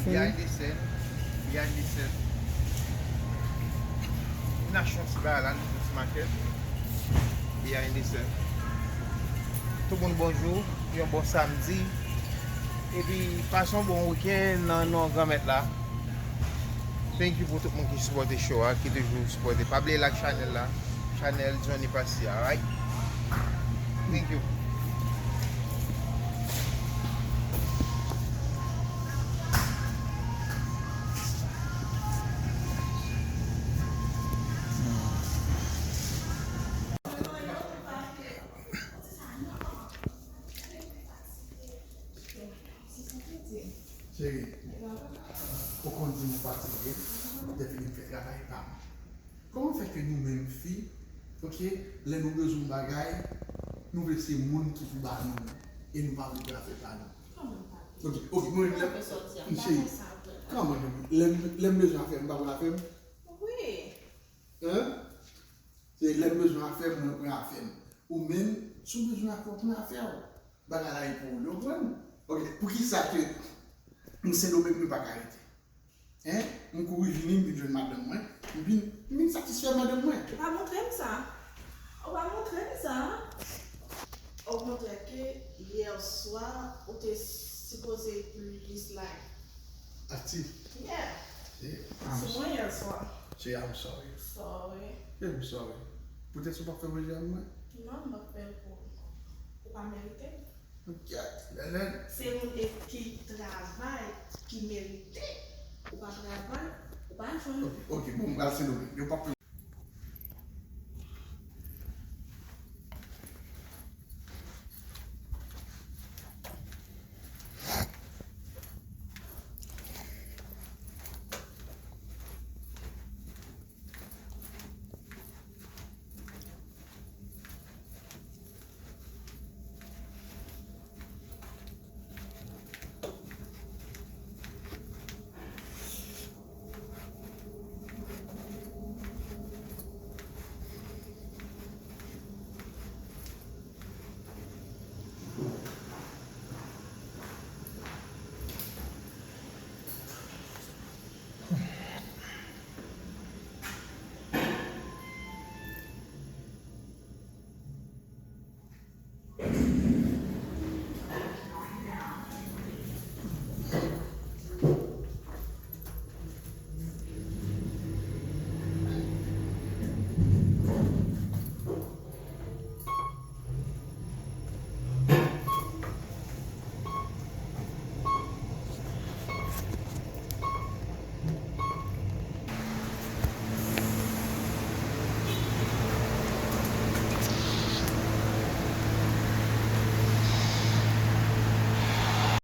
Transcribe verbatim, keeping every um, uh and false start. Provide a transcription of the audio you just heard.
Behind the scene, behind the scene. Nou nan yon ti bagay la, nou nan yon ti makèt. Behind the scene. Tout moun bonjou, yon bon samdi. Epi pase yon bon wikenn nan non Granmèt la. Thank you pou tout moun ki sipòte show a, ki toujou sipòte. Pa bliye like chanèl la, chanèl Johnny Passi a, alright? Thank you. Cheri, ou konn di m ou fatige, depi m fè travay pa m. Kòman fè ke nou menm fi, ok, lè nou bezwen yon bagay, nou vle se moun ki pou ba nou, e nou pa vle pran afè pa nou? Ok, ok, mwen menm lè, cheri, kòman, lè, lè m bezwen afè, m pa pran afè m? Hein? Se lè m bezwen afè m, mwen pran afè m. Ou menm, si w bezwen afè w, pran afè w. Bagay la e pou ou, ou konprann? Ok, poukisa ke m Sendomeng nou pa ka rete? Hein? M kouri vini, m vin jwenn madanm mwen, m vin, m vin satisfè madanm mwen. Ou pa montre m sa. Ou pa montre m sa. Okontrè ke yè swa, ou te sipoze plis live. Aktif. Yeah. Yeah. Se mwen yè swa. Che, I'm sorry. Sorry. Yeah, I'm sorry. Poutèt ou pa fè manje a mwen? Non, m pa fè l pou ou. Ou pa merite l. Ok, lè, lè. Se moun e- ki travay, ki merite. Ou pa travay, ou pa jwenn. Ok, ok, bon, m pral Sendomeng. Yo p ap fè